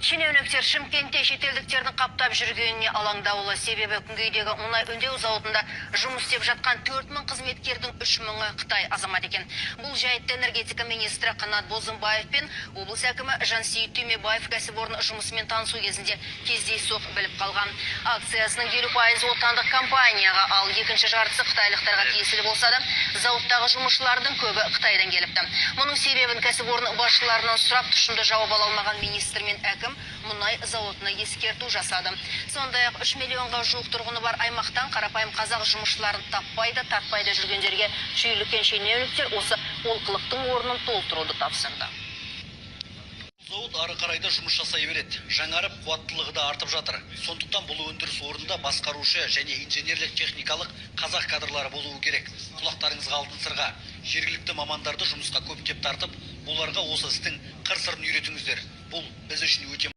Шенеуніктер Шымкентте шетелдіктердің қаптап жүргеніне алаңдаулы. Себебі күнгейдегі мұнай өңдеу зауытында жұмыс істеп жатқан 4000 қызметкердің 3000-ы Қытай азаматы екен. Бұл жайтты энергетика министрі Қанат Бозымбаев пен облыс әкімі Жансейіт Түймебаев кәсіпорын жұмысымен танысу кезінде кездейсоқ біліп қалған. Акциясының 50% отандық компанияға, ал екінші жартысы қытайлықтарға тиесілі болса да, зауыттағы жұмысшылардың көбі Қытайдан келіпті. Мұның себебін кәсіпорын басшыларынан сұрап, тұшымды жауап ала алмаған министр мен әкім мұнай зауытына ескерту жасады. Сондай-ақ 3 миллионға жуық тұрғыны бар аймақтан қарапайым қазақ жұмысшыларын таппай да тартпай да жүргендерге шүйліккен шенеуніктер осы олқылықтың орнын толтыруды тапсырды. Зауыт ары қарай да жұмыс жасай береді. Жаңарып, қуаттылығы да артып жатыр. Сондықтан бұл өндіріс орнында басқарушы және инженерлік техникалық қазақ кадрлары болуы керек. Құлақтарыңызға алтын сырға. Жергілікті мамандарды жұмысқа көптеп тартып, оларға осы істің қыр сырын үйретіңіздер. Бұл біз үшін өте